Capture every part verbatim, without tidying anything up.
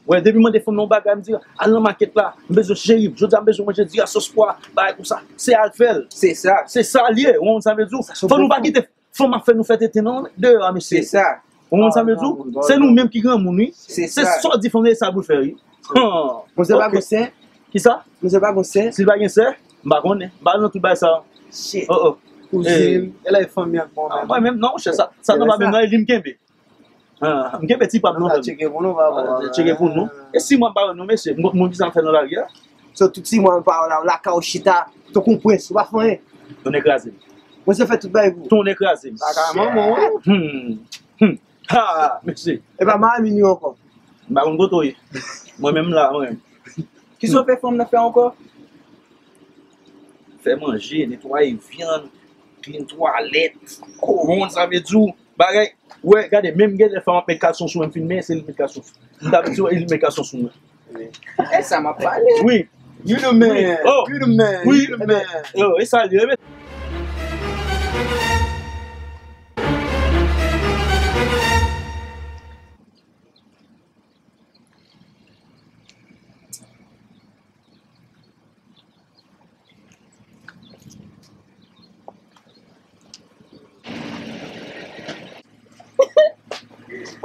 Wè, depi mande fanm nan yon bagay, m di, al nan makèt la, m bezwen cheri, jodi a m bezwen manje diri a sòs pwa, bagay konsa. Se al fè l. Se sa. Se sa l ye, ou konn sa m vle di w? Fò nou pa kite fanm ap fè nou fè tenten nan deyò a, mesye. Se sa. Ou konn sa m vle di w? Se nou menm ki granmoun, wi. Se sa. Se sa w di fanm nan, e sa pou l fè, wi. Monchè pa gon sè. Kisa? Monchè pa gon sè. Si l pa gen sè, m pa konnen. M pa nan tout bagay sa. Shit. Oh, oh. Kouzin, e la e fanmi ak mwen menm. Mwen menm, non, monchè, sa, sa nan pa menm nan, e li m kenbe. Ah, m kenbe ti pa m nan. Tcheke pou nou, papa. Tcheke pou nou. E si mwen pa wè nou, mesye, m konn moun ki sa m fè nan lari a. So, tout si mwen pa wè la, lakay ou chita, tankou yon prens, ou pa fè anyen. Tonnè kraze m. Mwen se fè tout bagay pou ou. Tonnè kraze m. Lakay manman w, wi. Hmm. Hmm. Ha, mesye. E pa mari m li ankò. M pa konn kote w ye. Mwen menm la, mwen. Kisa w fè fanm nan fè ankò? Fè manje, netwaye vyann, klin twalèt, kowon, sa vle di w, bagay. Wè, gade, menm gen lè fanm ap met kalson sou mwen, m fin men, se li met kalson sou. M ta di w, e li met kalson sou mwen. E sa m ap pale. Wi. You the man. Oh. You the man. Wi. You the man. Yo, e sa li ye.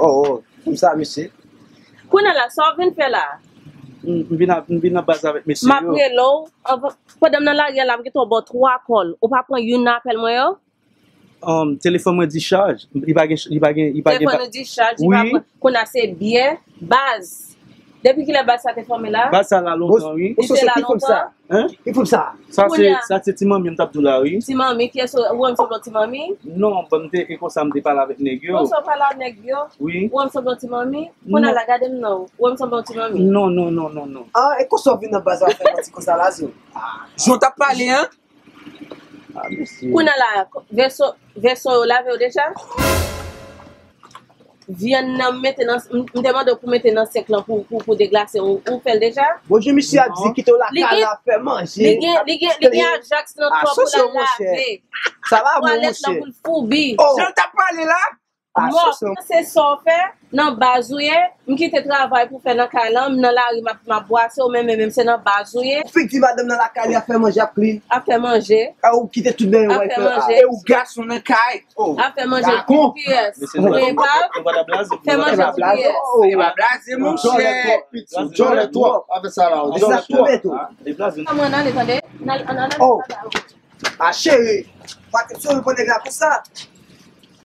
Oh, oh, kòmsa, mesye? Kounye a la, sa w vin fè la? M, m vin a, m vin nan baz avèk mesye yo. M ap rele w, anvan, pandan m nan lari a la, m gentan ba w twa kòl. Ou pa pran youn nan apèl mwen yo? Um, telefòn mwen discharge. Li pa gen, li pa gen, li pa gen. Telefòn ou discharge, li pa pran. Kounye a se byè, baz. Depi kilè baz sa te fèmen la? Baz sa la lontan, wi. Li te la lontan. Hein? Ki fanm sa? Sa se, sa se ti manmi m t ap di w la, wi. Ti manmi, kiyès ou, ou wè m sanble yon ti manmi? Non, bon, m te, e konsa m te pale avèk nèg yo. Konsa w pale ak nèg yo? Wi. Ou wè m sanble yon ti manmi? Kounye a la, gade m non, ou wè m sanble yon ti manmi? Non, non, non, non, non. Ah, e konsa w vin nan baz la fè manti konsa la, zo? Jan w t ap pale, hein? Ah, mesye. Kounye a la, vèso, vèso yo lave yo deja? Vyann nan m mete nan, m, m te mande w pou mete nan sink lan pou, pou, pou deglase, ou, ou fè l deja? Bondye, misye ap di kite w lakay la fè manje. Li gen, li gen, li gen ajaks nan twò pou l al lave. Twalèt lan pou l foubi. Jan l t ap pale la? Mò, se sa w fè nan baz ou ye, m kite travay pou fè nan kay lan, m nan lari m ap, m ap bwase, ou menm, menm se nan baz ou ye. Ou fèk di madanm nan lakay li ap fè manje, ap clean. Ap fè manje. A ou kite tout bagay ou fè. E ou gason nan kay. Ap fè manje pou kiyès? Pou epav? Fè manje pou kiyès? E pa blaze, monchè. Djòlè twòp. Djòlè twòp. Ap fè sa la. Djòlè twòp. Ann ale, tande. Ann ale. A cheri, pa t sou pou nèg la konsa.